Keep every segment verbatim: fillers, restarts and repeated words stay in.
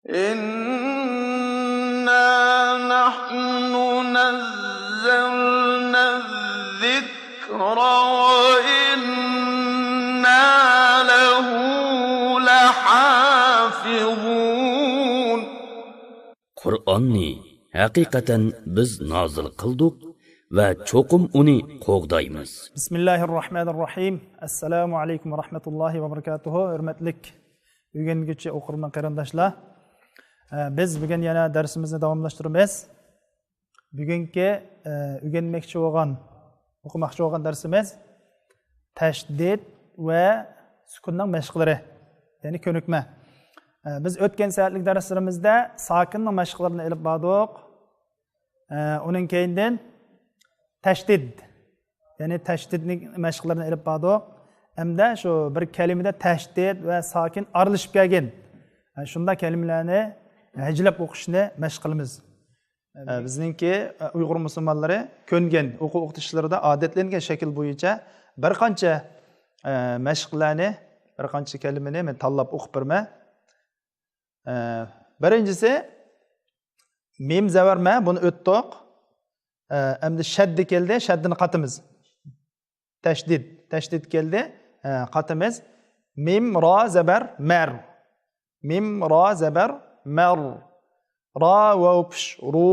إنا نحن نزلنا الذكر وإنا له لحافظون. قۇرئاننى ھەقىقەتەن بىز نازىل قىلدۇق ۋە چوقۇم ئۇنى قوغدايمىز. بىسمىللاھىرراھمانىرراھىم. ئەسسالامۇ ئەلەيكۇم ۋە رەھمەتۇللاھى ۋە بەرىكاتۇھۇ. ھۆرمەتلىك ئۆگەنگۈچى ئوقۇرمەن قېرىنداشلار. ئە، بىز بۈگۈن يەنە دەرسىمىزنى داۋاملاشتۇرىمىز. بۈگۈنكى، ئە، ئۆگەنمەكچى بولغان، ئوقۇماقچى بولغان دەرسىمىز تەشدىد ۋە سۈكۈننىڭ مەشىقلىرى، يەنى كۆنۈكمە. ئە، بىز ئۆتكەن سائەتلىك دەرسلىرىمىزدە ساكىننىڭ مەشىقلىرىنى ئېلىپ باردۇق. ئە، ئۇنىڭ كەينىدىن تەشدىد، يەنى تەشدىدنىڭ مەشىقلىرىنى ئېلىپ باردۇق. ئەمدى شۇ بىر كەلىمىدە تەشدىد ۋە ساكىن ئارىلىشىپ كەلگەن، ئە، شۇنداق كەلىمىلەرنى ھەجىلەپ ئوقۇشنى مەشىق قىلىمىز. ئە، بىزنىڭكى، ئە، ئۇيغۇر مۇسۇلمانلىرى كۆنگەن، ئوقۇ ئوقۇتۇشلىرىدا ئادەتلەنگەن شەكىل بويىچە بىر قانچە، ئە، مەشىقلەرنى، بىر قانچە كەلىمىنى مەن تاللاپ ئوقۇپ بېرىمەن. ئە، بىرىنچىسى، مىم زەۋەر مە، بۇنى ئۆتتۇق. ئە، ئەمدى شەددە كەلدى، شەددىنى قاتىمىز. تەشدىد، تەشدىد كەلدى، ئە، قاتىمىز. مىم را زەبەر مەر. مىم را زەبەر مەر. را ۋاۋ پىش رۇ.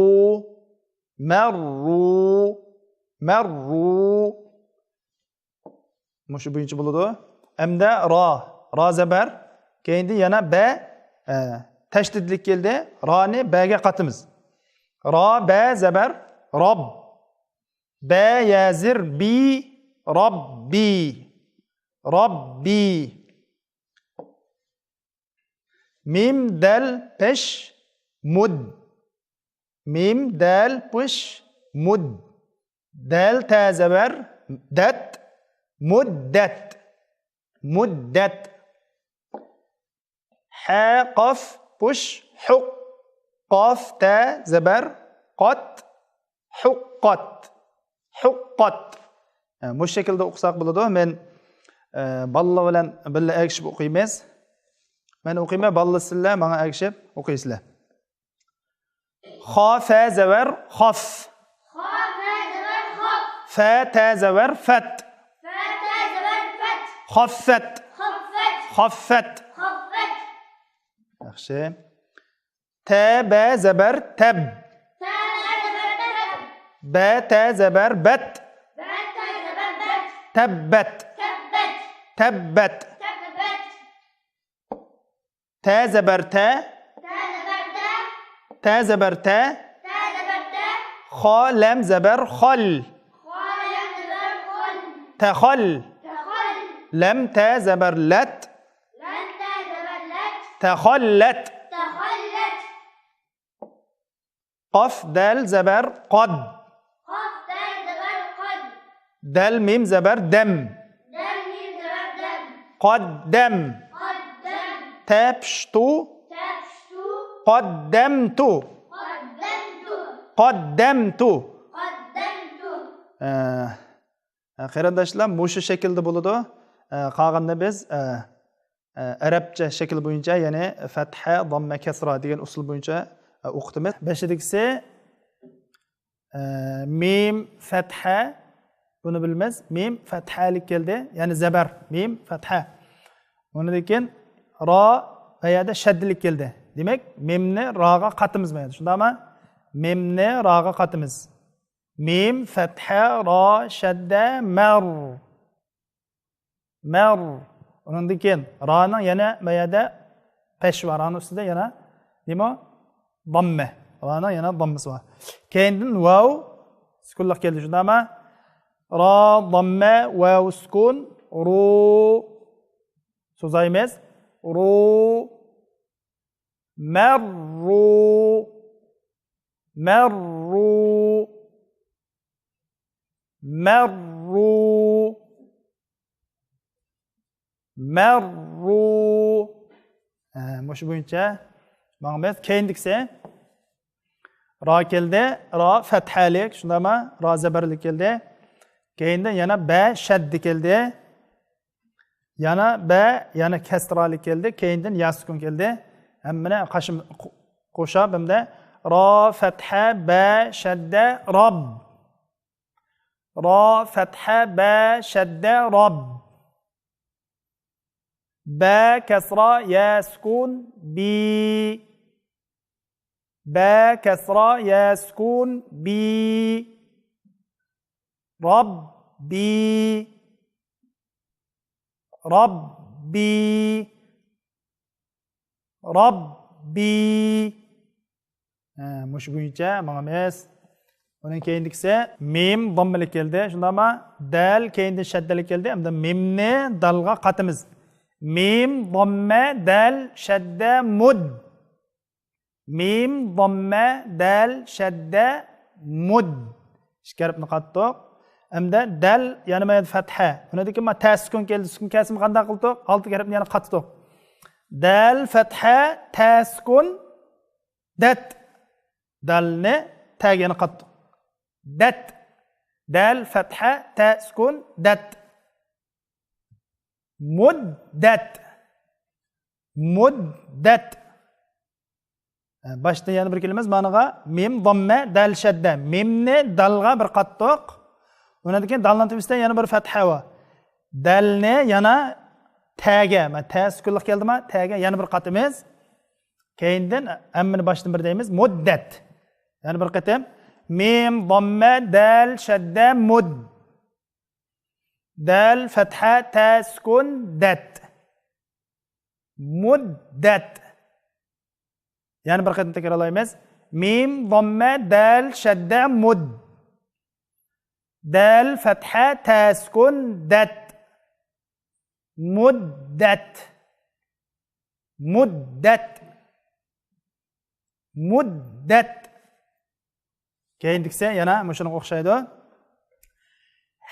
مەررۇ. مەررۇ. مۇشۇ بويىچە بولىدۇ. ئەمدى را. را زەبەر. كەينىدىن يەنە بە، ئە، تەشدىدلىك كەلدى. رانى بەگە قاتىمىز. را بە زەبەر راب. بە يە زىر بى. راببى. راببى. مىم دەل پېش مۇد. مىم دەل پېش مۇد. دەل تە زەبەر دەت. مۇددەت. مۇددەت. ھە قاف پۇش ھۇق. قاف تە زەبەر قات. ھۇققات. ھۇققات. ئە، مۇشۇ شەكىلدە ئوقۇساق بولىدۇ. مەن، ئە، بالىلار بىلەن بىللە ئەگىشىپ ئوقۇيمىز. مەن ئوقۇيمەن، بالىلار سىلەر ماڭا ئەگىشىپ ئوقۇيسىلەر. خا فە زەۋەر خاف. خا فە زەۋەر خاف. فە تە زەۋەر فەت. فە تە زەۋەر فەت. خاففەت. خاففەت. خاففەت. خاففەت. ياخشى. تە بە زەبەر تەب. تە بە زەبەر تەب. بە تە زەبەر بەت. بە تە زەبەر بەت. تەببەت. تەببەت. تەببەت. تەببەت. تە زەبەر تە. تە زەبەر تە. تە زەبەر تە. تە زەبەر تە. خا لەم زەبەر خال. خا لەم زەبەر خال. تەخال. تەخال. لەم تە زەبەر لەت. لەم تە زەبەر لەت. تەخاللەت. تەخاللەت. قاف دەل زەبەر قاد. قاف دەل زەبەر قاد. دەل مىم زەبەر دەم. دەل مىم زەبەر دەم. قاددەم. قاددەم. تە پىش تو. تە پىش تو. قاددەمتۇ. قاددەمتۇ. قاددەمتۇ. قاددەمتۇ. ئە، قېرىنداشلار، مۇشۇ شەكىلدە بولىدۇ. ئە، قالغىنىنى بىز، ئە، ئە، ئەرەبچە شەكىل بويىچە، يەنى فەتھە، داممە، كەسرا دېگەن ئۇسۇل بويىچە، ئە، ئوقۇتىمىز. بېشىدىكىسى، ئە، مىم فەتھە، بۇنى بىلىمىز. مىم فەتھەلىك كەلدى، يەنى زەبەر، مىم فەتھە. ئۇنىڭدىن كېيىن را، بۇ يەردە شەددىلىك كەلدى. دېمەك، مىمنى راغا قاتىمىز بۇ يەردە. شۇنداقمۇ؟ مىمنى راغا قاتىمىز. مىم فەتھە را شەددە مەر. مەر. ئۇنىڭدىن كېيىن رانىڭ يەنە بۇ يەردە پەش بار. رانىڭ ئۈستىدە يەنە نېمە؟ داممە. رانىڭ يەنە داممىسى بار. كەينىدىن ۋاۋ سۈكۈنلۈك كەلدى. شۇنداقمۇ؟ را داممە ۋاۋ سۈكۈن. رۇ. سوزايمىز. رۇ. مەررۇ. مەررۇ. مەررۇ. مەررۇ. ھە، مۇشۇ بويىچە ماڭىمىز. كەينىدىكىسى. را كەلدى. را فەتھەلىك، شۇنداقمۇ؟ را زەبەرلىك كەلدى. كەينىدىن يەنە بە شەددە كەلدى. يەنە بە، يەنە كەسرالىك كەلدى. كەينىدىن يا سۈكۈن كەلدى. ھەممىنى قاشىم-، قو-، قوشاپ ھەمدە را فەتھە، بە شەددە، راب. را فەتھە، بە شەددە، راب. بە كەسرا، يە سۈكۈن، بى. بە كەسرا، يە سۈكۈن، بى. راببى. راببى. راببى. ھە، مۇشۇ بويىچە ماڭىمىز. ئۇنىڭ كەينىدىكىسى مىم داممىلىك كەلدى. شۇنداقمۇ؟ دەل كەينىدىن شەددىلىك كەلدى. ئەمدى مىمنى دالغا قاتىمىز. مىم داممە، دەل شەددە، مۇد. مىم داممە، دەل شەددە، مۇد. ئىككى ھەرپنى قاتتۇق. ئەمدى دەل، يەنە ما يەردە فەتھە. ئۇنىڭدىن كېيىن ما تە سۈكۈن كەلدى. سۈكۈن كەلسىمۇ قانداق قىلدۇق؟ ئالتە ھەرپنى يەنە قاتتۇق. دەل فەتھە، تە سۈكۈن، دەت. دالنى تەگە يەنە قاتتۇق. دەت. دەل فەتھە، تە سۈكۈن، دەت. مۇددەت. مۇددەت. باشتا يەنە بىر كېلىمىز مانىغا. مىم داممە، دەل شەددە. مىمنى دالغا بىر قاتتۇق. ئۇنىڭدىن كېيىن دالنىڭ تۆپىسىدە يەنە بىر فەتھە بار. دەلنى يەنە تەگە، مانا تە سۈكۈنلۈك كەلدىما؟ تەگە يەنە بىر قاتىمىز. كەينىدىن ھەممىنى باشتىن بىر دەيمىز. مۇددەت. يەنە بىر قېتىم. مىم داممە، دەل شەددە، مۇد. دەل فەتھە، تە سۈكۈن، دەت. مۇددەت. يەنە بىر قېتىم تەكرارلايمىز. مىم داممە، دەل شەددە، مۇد. دەل فەتھە، تە سۈكۈن، دەت. مۇددەت. مۇددەت. مۇددەت. كەينىدىكىسى يەنە مۇشۇنىڭغا ئوخشايدۇ.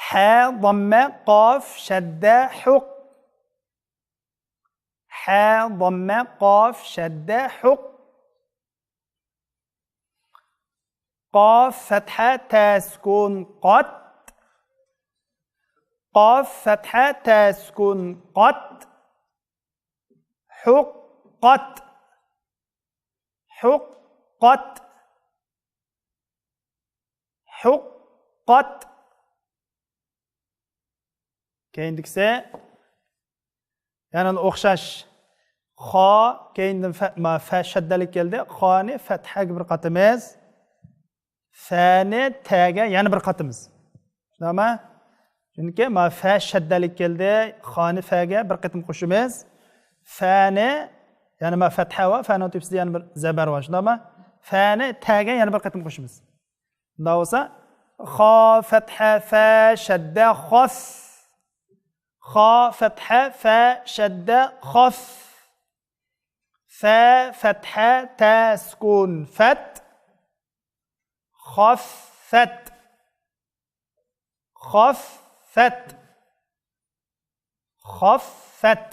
ھە داممە، قاف شەددە، ھۇق. ھە داممە، قاف شەددە، ھۇق. قاف فەتھە، تە سۈكۈن، قات. قاف فەتھە، تە سۈكۈن، قات. ھۇققات. ھۇققات. ھۇققات. كەينىدىكىسى يەنە ئوخشاش. خا، كەينىدىن فە، ما، فە شەددىلىك كەلدى. خانى فەتھەگە بىر قاتىمىز. فەنى تەگە يەنە بىر قاتىمىز. شۇنداقمۇ؟ چۈنكى ما فە شەددىلىك كەلدى. خانى فەگە بىر قېتىم قوشىمىز. فەنى، يەنى ما فەتھە بار، فەنىڭ تۆپىسىدە يەنە بىر زەبەر بار. شۇنداقمۇ؟ فەنى تەگە يەنە بىر قېتىم قوشىمىز. شۇنداق بولسا، خا فەتھە، فە شەددە، خاس. خا فەتھە، فە شەددە، خاس. فە فەتھە، تە سۈكۈن، فەت. خافەت. خافەت. خافەت.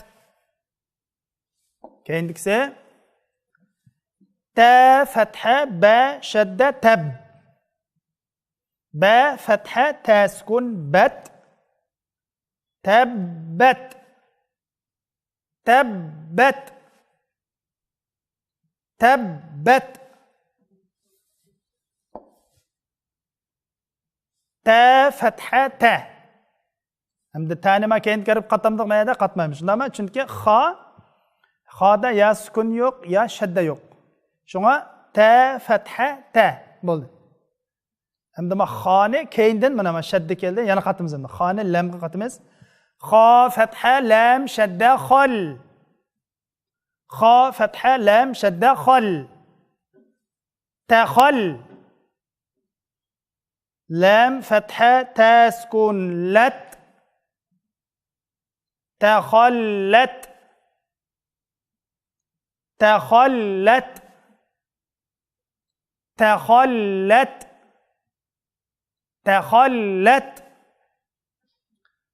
كەينىدىكىسى. تە فەتھە، بە شەددە، تەب. بە فەتھە، تە سۈكۈن، بەت. تەببەت. تەببەت. تەببەت. تە فەتھە، تە. ئەمدى تەنى ما كەينىگە كىرىپ قاتامدۇق، ما يەردە قاتمايمىز. شۇنداقمۇ؟ چۈنكى خا، خادا يا سۈكۈن يوق، يا شەددە يوق. شۇڭا تە فەتھە، تە بولدى. ئەمدى ما خانى كەينىدىن، مانا، ما شەددە كەلدى، يەنە قاتىمىز ئەمدى. خانى لەمگە قاتىمىز. خا فەتھە، لەم شەددە، خال. خا فەتھە، لەم شەددە، خال. تەخال. لەم فەتھە، تە سۈكۈن، لەت. تەخاللەت. تەخاللەت. تەخاللەت. تەخاللەت.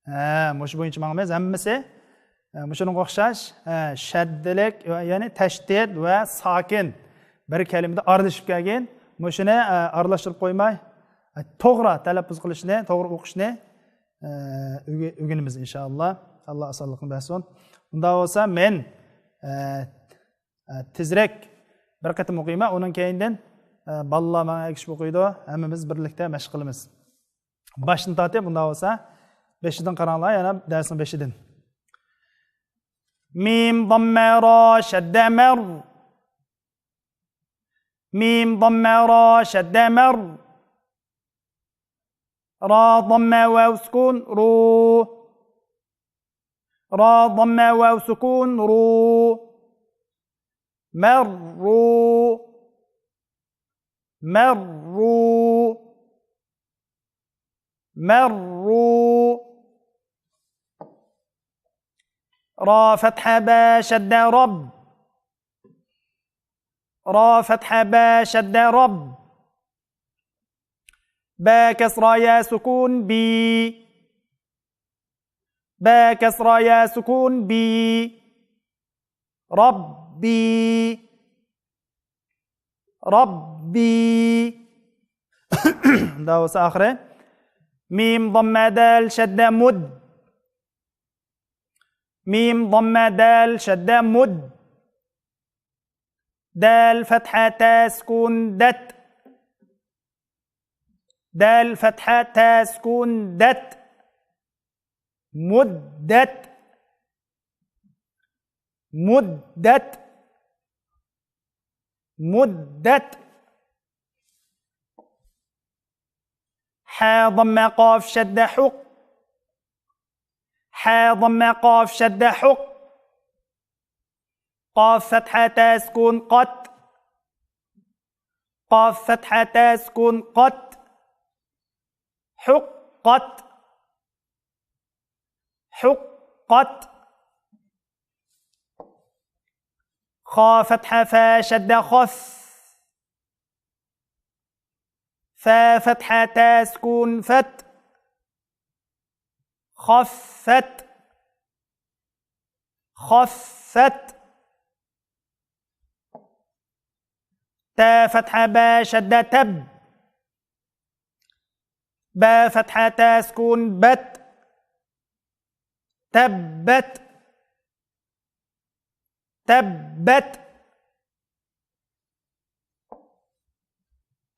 ھە، مۇشۇ بويىچە ماڭىمىز ھەممىسى. ھە، مۇشۇنىڭغا ئوخشاش، ھە، شەددىلىك، يەنى تەشدىد ۋە ساكىن بىر كەلىمىدە ئارىلىشىپ كەلگەن. مۇشۇنى، ھە، ئارىلاشتۇرۇپ قويماي، ھە، توغرا تەلەپپۇز قىلىشنى، توغرا ئوقۇشنى، ھە، ئۆگە-، ئۆگىنىمىز ئىنشائاللا. ئاللا ئاسانلىقنى بەرسۇن. ئۇنداق بولسا مەن، ھە، ئە، تېزرەك بىر قېتىم ئوقۇيمەن، ئۇنىڭ كەينىدىن، ئە، بالىلار ماڭا ئەگىشىپ ئوقۇيدۇ، ھەممىمىز بىرلىكتە مەشىق قىلىمىز. باشتىن تارتىپ، ئۇنداق بولسا، بېشىدىن قاراڭلار، يەنە دەرسنىڭ بېشىدىن. مىم ضمە را شەددە مەر. مىم ضمە را شەددە مەر. را ضمە ۋەۋ سۈكۈن رۇ. را ضمە ۋەۋ سۈكۈن رۇ. مەررۇ. مەررۇ. مەررۇ. را فەتھە بە شەددە رەب. را فەتھە بە شەددە رەب. بە كەسرا يە سۈكۈن بى. بە كەسرا يە سۈكۈن بى. رەببى. رەببى. ئۇنداق بولسا ئاخىرى. مىم ضمە دەل شەددە مۇد. مىم ضمە دەل شەددە مۇد. دەل فەتھە تە سۈكۈن دەت. دەل فەتھە تە سۈكۈن دەت. مۇددەت. مۇددەت. مۇددەت. ھە ضمە قاف شەددە ھۇق. ھە ضمە قاف شەددە ھۇق. قاف فەتھە تە سۈكۈن قات. قاف فەتھە تە سۈكۈن قات. ھۇققات. ھۇققات. خا فەتھە فە شەددە خەف. فە فەتھە تە سۈكۈن فەت. خەففەت. خەففەت. تە فەتھە بە شەددە تەب. بە فەتھە تە سۈكۈن بەت. تەببەت. تەببەت.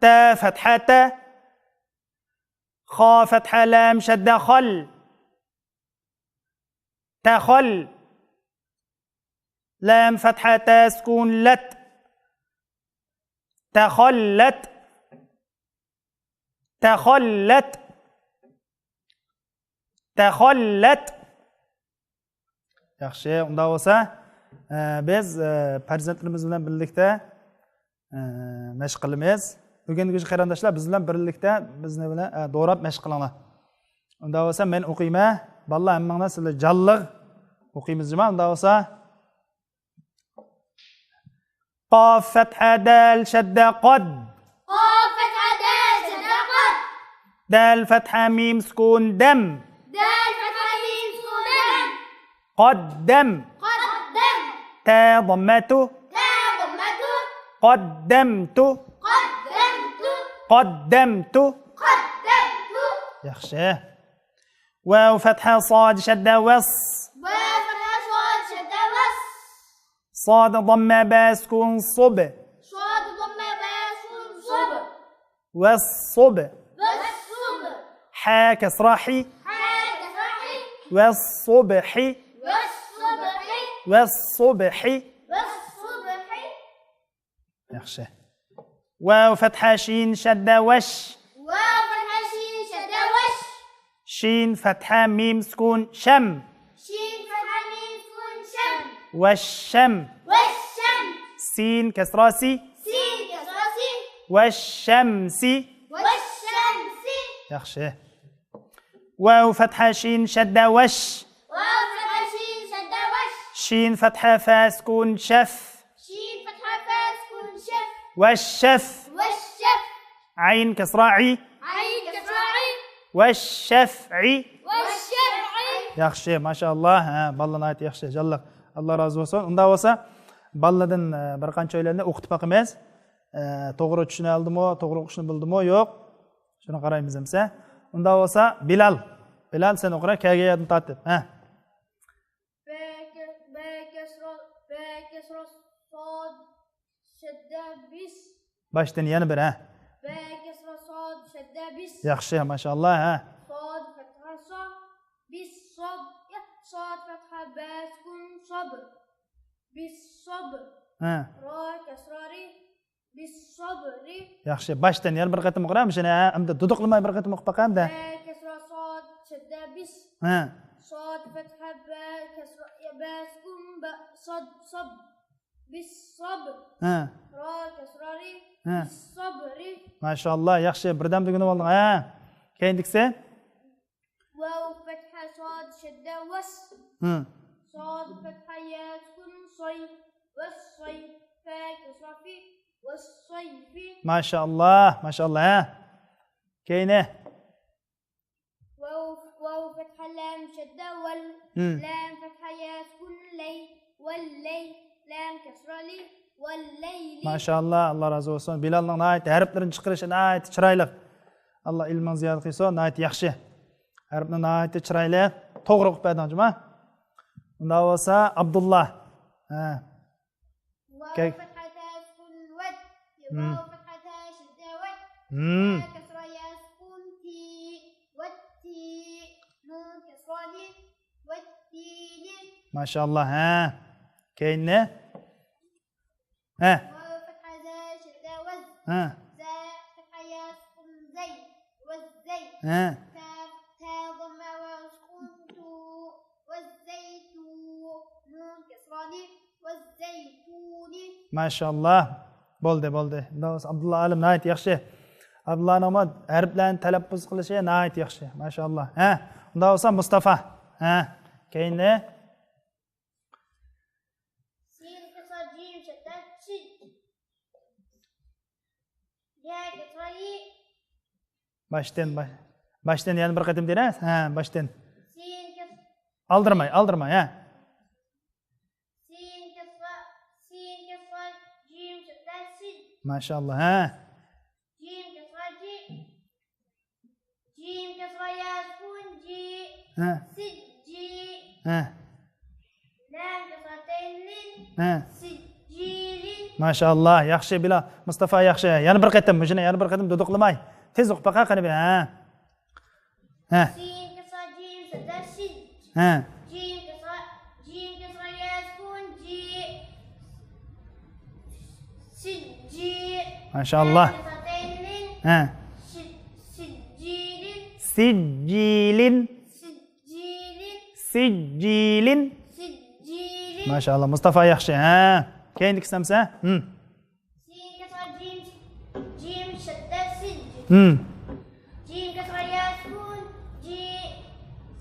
تە فەتھە تە. خا فەتھە لام شەددە خەل. تەخەل. لام فەتھە تە سۈكۈن لەت. تەخەللەت. تەخەللەت. تەخەللەت. ياخشى، ئۇنداق بولسا، ئە، بىز، ئە، پەرزەنتلىرىمىز بىلەن بىرلىكتە، ئە، مەشىق قىلىمىز. ئۆگەنگۈچى قېرىنداشلار بىز بىلەن بىرلىكتە بىزنى بىلەن، ئە، دوراپ مەشىق قىلىڭلار. ئۇنداق بولسا مەن ئوقۇيمەن. بالىلار ھەممىڭلار سىلەر جانلىق ئوقۇيمىز جۇما. ئۇنداق بولسا. قاف فەتھە دەل شەددە قاد. قاف فەتھە دەل شەددە قاد. دەل فەتھە مىم سۈكۈن دەم. دەل فەتھە مىم سۈكۈن دەم. قەددەم. قەددەم. تە ضمە تو. تە ضمە تو. قەددەمتۇ. قەددەمتۇ. قەددەمتۇ. قەددەمتۇ. ياخشى. ۋاۋ فەتھە ساد شەددە ۋەس. ۋاۋ فەتھە ساد شەددە ۋەس. ساد ضمە بە سۈكۈن سۇب. ساد ضمە بە سۈكۈن سۇب. ۋەس سۇب. ۋەس سۇب. ھە كەسرا ھى. ھە كەسرا ھى. ۋەس سۇبھى. ۋەس سۇبھى. ۋەس سۇبھى. ۋەس سۇبھى. ياخشى. ۋاۋ فەتھە شىن شەددە ۋەش. ۋاۋ فەتھە شىن شەددە ۋەش. شىن فەتھە مىم سۈكۈن شەم. شىن فەتھە مىم سۈكۈن شەم. ۋەششەم. ۋەششەم. سىن كەسرا سى. سىن كەسرا سى. ۋەششەمسى. ۋەششەمسى. ياخشى. ۋاۋ فەتھە شىن شەددە ۋەش. ۋاۋ فەتھە شىن شەددە ۋەش. شىن فەتھە فە سۈكۈن شەف. شىن فەتھە فە سۈكۈن شەف. ۋەششەف. ۋەششەف. ئەين كەسرا ئى. ئەين كەسرا ئى. ۋەششەفئى. ۋەششەفئى. ياخشى، ماشائاللا. ھە، بالىلار ناھايىتى ياخشى، جانلىق. ئاللا رازى بولسۇن. ئۇنداق بولسا، بالىلاردىن، ئە، بىر قانچە ئۆيلەرنى ئوقۇتۇپ باقىمىز. ئە، توغرا چۈشىنەلدىمۇ، توغرا ئوقۇشنى بىلدىمۇ، يوق؟ شۇنى قارايمىز ئەمسە. ئۇنداق بولسا، بىلال. بىلال، سەن ئوقۇرا، كەلگەن يەردىن تارتىپ. ھە. بە كە-، بە كەسرا، بە كەسرا ساد. بىس. باشتىن يەنە بىر، ھە. بە كەسرە ساد شەددە بىس. ياخشى، ماشائاللا، ھە. ساد فەتھە سا. بىس ساد. يا، ساد فەتھە بە سۈكۈن ساب. بىس ساب. ھە. را كەسرە رى. بىس ساب رى. ياخشى، باشتىن يەنە بىر قېتىم ئوقۇرا، مۇشۇنى، ھە، ئەمدى دۇدۇقلىماي بىر قېتىم ئوقۇپ باقاي ئەمدى. بە كەسرە ساد شەددە بىس. ھە. ساد فەتھە بە كەسرە، يا، بە سۈكۈن بە، ساد، ساب. بىس ساب. ھە. را كەسرە رى. ھە. بىس ساب رى. ماشائاللا، ياخشى، بىردەم دېگىنى بولدۇڭ، ھە. كەينىدىكىسى؟ ۋاۋ فەتھە ساد شەددە ۋەس. ھە. ساد فەتھە يە سۈكۈن ساي. ۋەس ساي. فە كەسرە فى. ۋەس ساي فى. ماشائاللا، ماشائاللا، ھە. كەينى؟ ۋاۋ، ۋاۋ فەتھە لام شەددە ۋەل. ھە. لام فەتھە يە سۈكۈن لەي. ۋەل لەي. لام كەسرە لى. ۋەل لەي لى. ماشائاللا، ئاللا رازى بولسۇن. بىلالنىڭ ناھايىتى ھەرپلىرىنى چىقىرىشى ناھايىتى چىرايلىق. ئاللا ئىلمىڭ زىيادە قىلسۇن، ناھايىتى ياخشى. ھەرپنى ناھايىتى چىرايلىق، توغرا ئوقۇپ بەردىڭ جۇما. ئۇنداق بولسا ئابدۇللا. ھە. ۋاۋ كەك- فەتھە تە سۈكۈن ۋەت. ھىم. ۋاۋ فەتھە تە شەددە ۋەت. ھىم. تە كەسرە يە سۈكۈن تى. ۋەت تى. نۇن كەسرە نى. ۋەت تى نى. ماشائاللا، ھە. كەينى؟ ھە. ۋاۋ فەتھە زە شەددە ۋەز. ھە. زە فەتھە يە سۈكۈن زەي. ۋەز زەي. ھە. تە، تە ضمە ۋە سۈكۈن تۇ. ۋەز زەي تۇ. نۇن كەسرە نى. ۋەز زەي تۇ نى. ماشائاللا. بولدى، بولدى. ئابدۇللا ئالىم ناھايىتى ياخشى. ئابدۇللانىڭمۇ ھەرپلەرنى تەلەپپۇز قىلىشى ناھايىتى ياخشى. ماشائاللا. ھە. ئۇنداق بولسا مۇستافا. ھە. كەينى؟ سىن كەسرە جىم شەددە سىج. يە كەسرە يى. باشتىن، باش-، باشتىن يەنە بىر قېتىم دېرە. ھە، باشتىن. سىن كەس-، ئالدىرماي، ئالدىرماي، ھە. سىن كەسرە، سىن كەسرە جىم شەددە سىج. ماشائاللا، ھە. جىم كەسرە جى. جىم كەسرە يە سۈكۈن جى. ھە. سىججى. ھە. لام كەسرە تەين لىن. ھە. سىججىلىن. ماشائاللا، ياخشى بىلال. مۇستافا ياخشى. يەنە بىر قېتىم، مۇشۇنى يەنە بىر قېتىم دۇدۇقلىماي. تېز ئوقۇپ باقا قېنى بىر، ھە. ھە. سىن كەسرە جىم شەددە سىج. ھە. جىم كەسرە، جىم كەسرە يە سۈكۈن جى. سىججى. ماشائاللا. لام كەسرە تەين لىن. ھە. سىج-، سىججىلىن. سىججىلىن. سىججىلىن. سىججىلىن. سىججىلىن. ماشائاللا، مۇستافا ياخشى، ھە. كەينىدىكىسى نېمىسى؟ ھىم. سىن كەسرە جىم، جىم شەددە سىج. ھىم. جىم كەسرە يە سۈكۈن جى.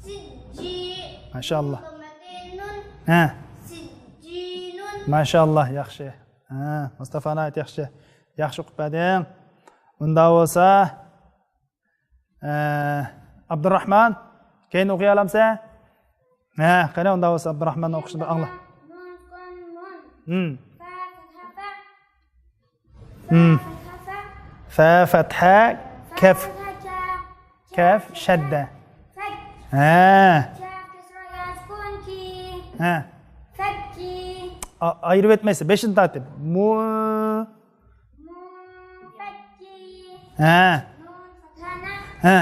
سىججى. ماشائاللا. نۇن ضمە تەين نۇن. ھە. سىججىنۇن. ماشائاللا، ياخشى. ھە، مۇستافا ناھايىتى ياخشى. ياخشى ئوقۇپ بەردىڭ. ئۇنداق بولسا، ئە، ئابدۇراخمان، كەينى ئوقۇيالامسەن؟ ھە، قېنى ئۇنداق بولسا ئابدۇراخماننىڭ ئوقۇشىنى بىر ئاڭلا. نۇن سۈكۈن نۇن. ھىم. فە فەتھە فە. ھىم. فە فەتھە فە. فە فەتھە كەف. فە فەتھە كە. كەف شەددە. فەك. ھە. كاف كەسرە يا سۈكۈن كى. ھە. فەككى. ئا-، ئايرىۋەتمەيسىز، بېشىدىن تارتىپ. مۇ. مۇفەككى. ھە. نۇن فەتھە نە. ھە.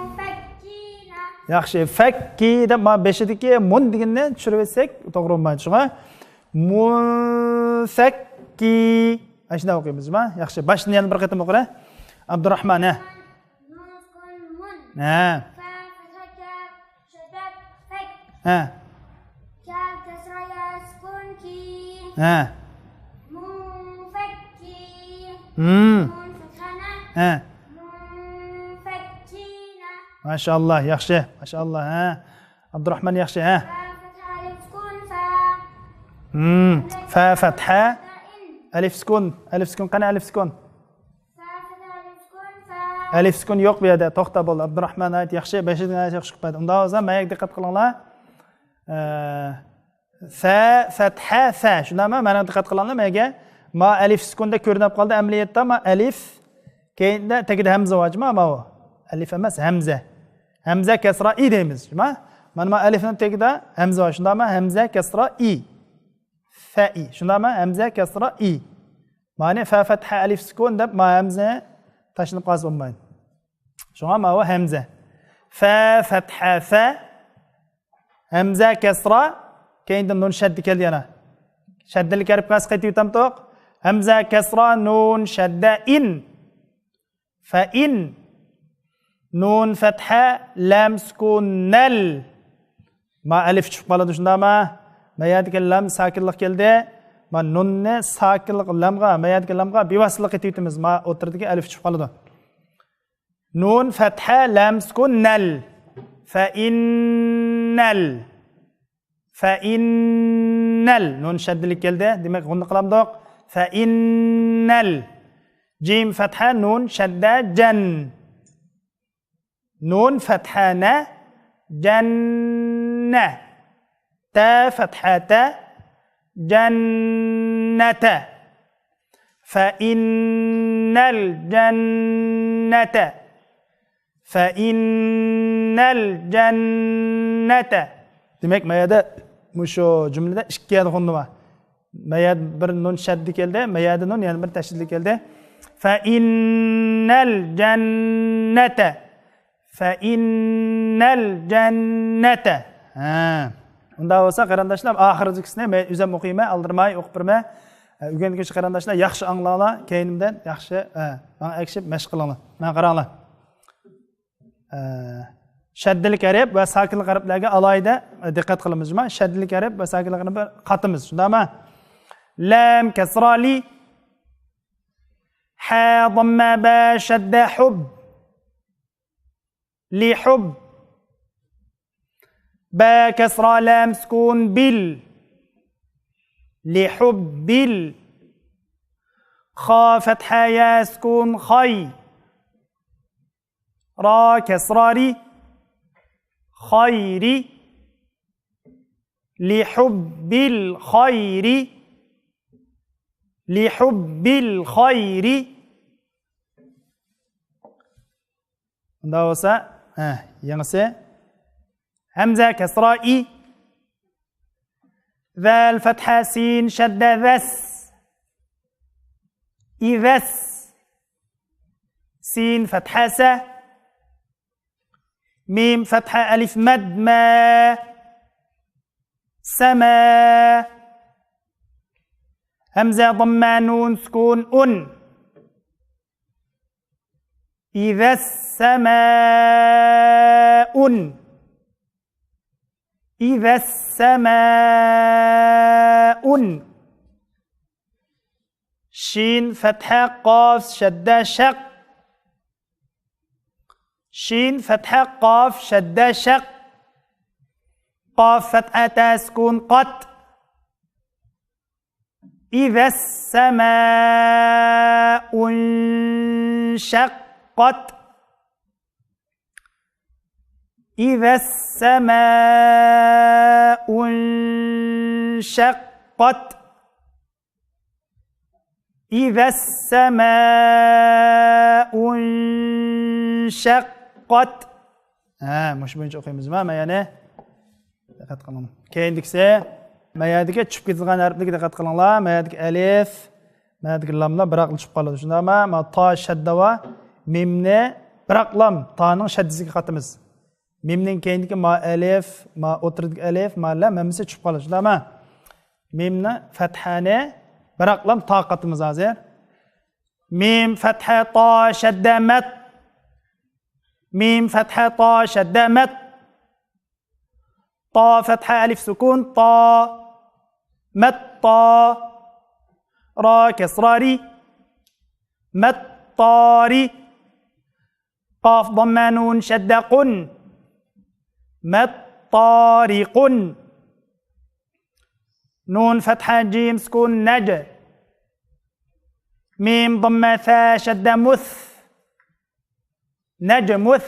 مۇفەككىنە. ياخشى. فەككى دەپ مانا بېشىدىكى مۇن دېگىنىنى چۈشۈرۈۋەتسەك توغرا بولمايدۇ. شۇڭا مۇفەككى. ئاشۇنداق ئوقۇيمىز، جۇما؟ ياخشى. باشتىن يەنە بىر قېتىم ئوقۇرە. ئابدۇراخمان، ھە. نۇن سۈكۈن مۇن. ھە. فە فەتھە كە، شەددە فەك. ھە. كاف كەسرە يا سۈكۈن كى. ھە. مۇفەككى. ھىم. نۇن فەتھە نە. ھە. مۇفەككىنە. ماشائاللا، ياخشى. ماشائاللا، ھە. ئابدۇراخمان ياخشى، ھە. فە فەتھە ئەلىف سۈكۈن فە. ھىم. فە فەتھە. ئەلىف سۈكۈن. ئەلىف سۈكۈن، قېنى ئەلىف سۈكۈن؟ فە فەتھە ئەلىف سۈكۈن فە. ئەلىف سۈكۈن يوق بۇ يەردە. توختا بولدى. ئابدۇراخمان ناھايىتى ياخشى. بەشىدىن ناھايىتى ياخشى ئوقۇپ بەردى. ئۇنداق بولسا مەيەگە دىققەت قىلىڭلار. ئە، فە، فەتھە، فە. شۇنداقمۇ؟ مانا دىققەت قىلىڭلار مەيەگە. ما ئەلىف سۈكۈندە كۆرۈنۈپ قالدى. ئەمەلىيەتتە ما ئەلىف. كەينىدە، تېگىدە ھەمزە بار جۇما، ماۋۇ. ئەلىف ئەمەس، ھەمزە. ھەمزە كەسرا ئى دەيمىز جۇما. مانا ما ئەلىفنىڭ تېگىدە ھەمزە بار. شۇنداقمۇ؟ ھەمزە كەسرا ئى. فەئى. شۇنداقمۇ؟ ھەمزە كەسرا ئى. مانى فە فەتھە ئەلىف سۈكۈن دەپ ما ھەمزە تاشلىنىپ قالسا بولمايدۇ. شۇڭا ماۋۇ ھەمزە. فە فەتھە فە، ھەمزە كەسرا، كەينىدىن نۇن شەددە كەلدى يەنە. شەددىلىك ھەرپ قايسى قېتىۋېتەمتۇق؟ ھەمزە كەسرا نۇن شەددە ئىن. فەئىن. نۇن فەتھە، لام سۈكۈن، نەل. ما ئەلىف چۈشۈپ قالىدۇ، شۇنداقما؟ ما يەردىكى لام ساكىنلىق كەلدى. ما نۇننى ساكىنلىق لامغا، ما يەردىكى لامغا بىۋاسىتىلىق ئېتىۋېتىمىز. ما ئوتتۇرىدىكى ئەلىف چۈشۈپ قالىدۇ. نۇن فەتھە، لام سۈكۈن، نەل. فەئىننەل. فەئىننەل. نۇن شەددىلىك كەلدى. دېمەك، غۇننا قىلامدۇق. فەئىننەل. جىم فەتھە، نۇن شەددە، جەن. نۇن فەتھە، نە، جەننە. تە فەتھە، تە، جەننەتە. فەئىننەل جەننەتە. فەئىننەل جەننەتە. دېمەك، ما يەردە، مۇشۇ جۈملىدە ئىككى يەردە غۇننا بار. ما يەردە بىر نۇن شەددە كەلدى، ما يەردە نۇن، يەنە بىر تەشدىدلىك كەلدى. فەئىننەل جەننەتە. فەئىننەل جەننەتە. ھە. ئۇنداق بولسا، قېرىنداشلار، ئاخىرىدىكىسىنى مەن ئۆزۈم ئوقۇيمەن، ئالدىرىماي ئوقۇپ بېرىمەن. ئە، ئۆگەنگۈچى قېرىنداشلار، ياخشى ئاڭلاڭلار، كەينىمدىن ياخشى، ئە، ماڭا ئەگىشىپ مەشىق قىلىڭلار. ماڭا قاراڭلار. ئە، شەددىلىك ھەرپ ۋە ساكىنلىق ھەرپلەرگە ئالاھىدە، ئە، دىققەت قىلىمىز، جۇما. شەددىلىك ھەرپ ۋە ساكىنلىق ھەرپلەرنى بىر قاتىمىز، شۇنداقمۇ؟ لام كەسرا لى. ھە ضمە بە شەددە ھۇب. لحب. با كسرى لام سكون بل. لحب ال. خا فتحة يا سكون خي. را كسرى ري. خير. لحب الخير. لحب الخير. ئۇنداق بولسا، ھە، يېڭىسى. ھەمزە كەسرا ئى. زال فتحة سين شدة ذس. إذس. سين فتحة س. ميم فتحة ألف مد ما. سما. همزة ضمة نون سكون أن. إذا السماء. إذا السماء. شين فتحة قاف شدة شق. شين فتحة قاف شدة شق. قاف فتحة تا سكون قت. إذا السماء انشقت. إذا السماء انشقت. إذا السماء انشقت. ھە، مۇشۇ بويىچە ئوقۇيمىزما؟ مانا يەنە. دىققەت قىلىڭ. كېيىندىكىسى، ما يەردىكى چۈشۈپ كېتىدىغان ھەرپلەرگە دىققەت قىلىڭلار. ما يەردىكى ئەلىف، ما يەردىكى لاملار بىراقلا چۈشۈپ قالىدۇ. شۇنداقما؟ ما تا شەددە ۋە مىمنى بىراقلام تانىڭ شەددىسىگە قاتىمىز. مىمنىڭ كەينىدىكى ما ئەلىف، ما ئوتتۇرىدىكى ئەلىف، ما لام ھەممىسى چۈشۈپ قالىدۇ. شۇنداقما؟ مىمنى، فەتھەنى بىراقلام تا قاتىمىز ھازىر. ميم فتحة طا شدة مت. ميم فتحة طا شدة مت. طا فتحة ألف سكون طا. مت طا. را كسرة ري. مت طاري. قاف ضمة نون شدة قن. مت طارق. نون فتحة جيم سكون نج. ميم ضمة ثا شدة مث. نجمث.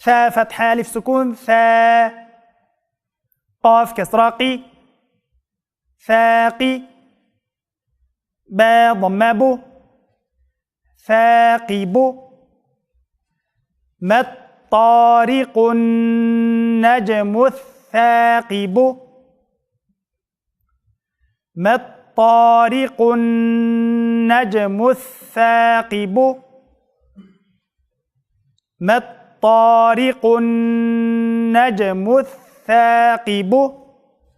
ثا فتحة ألف سكون ثا. قاف كسرة قي. ثاقي. با ضمة بو. ثاقب. ما الطارق النجم الثاقب. ما الطارق النجم الثاقب. ما الطارق النجم الثاقب.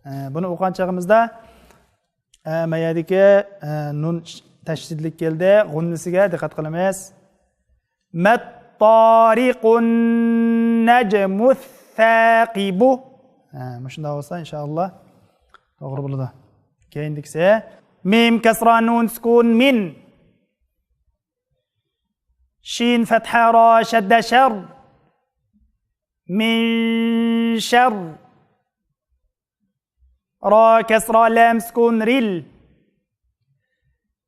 ئە، بۇنى ئوقۇغان چېغىمىزدا، ئە، ما يەردىكى، ئە، نۇن تەشدىدلىك كەلدى. غۇننىسىگە دىققەت قىلىمىز. ما الطارق النجم الثاقب. ھە، مۇشۇنداق بولسا، ئىنشائاللا، توغرا بولىدۇ. كېيىندىكىسى. مىم كەسرا نۇن سۈكۈن مىن. شىن فەتھە را شەددە شەر. مىن شەر. را كسرة لام سكون رل.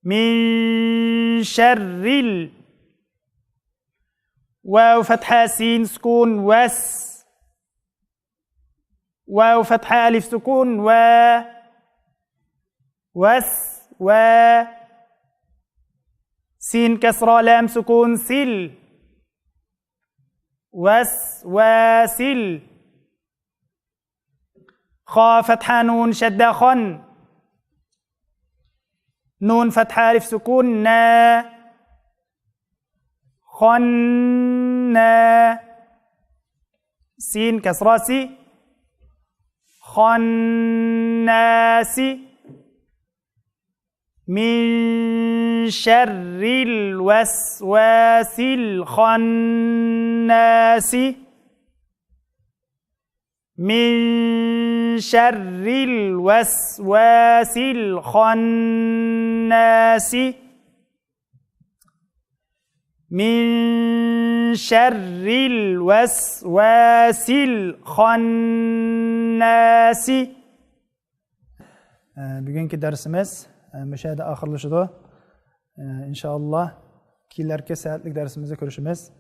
من شر ال. واو فتحة سين سكون وس. واو فتحة ألف سكون و. وس و. سين كسرة لام سكون سل. وس وسل. خا فتحة نون شدة خن. نون فتحة ألف سكون نا. خنا. سين كسرة سي. خناس. من شر الوسواس الخناس. من شر الوسواس الخناس. من شر الوسواس الخناس. بۈگۈنكى دەرسىمىز مۇشۇ يەردە ئاخىرلىشىدۇ. ئىنشائاللا، كېلەركى سائەتلىك دەرسىمىزدە كۆرۈشىمىز.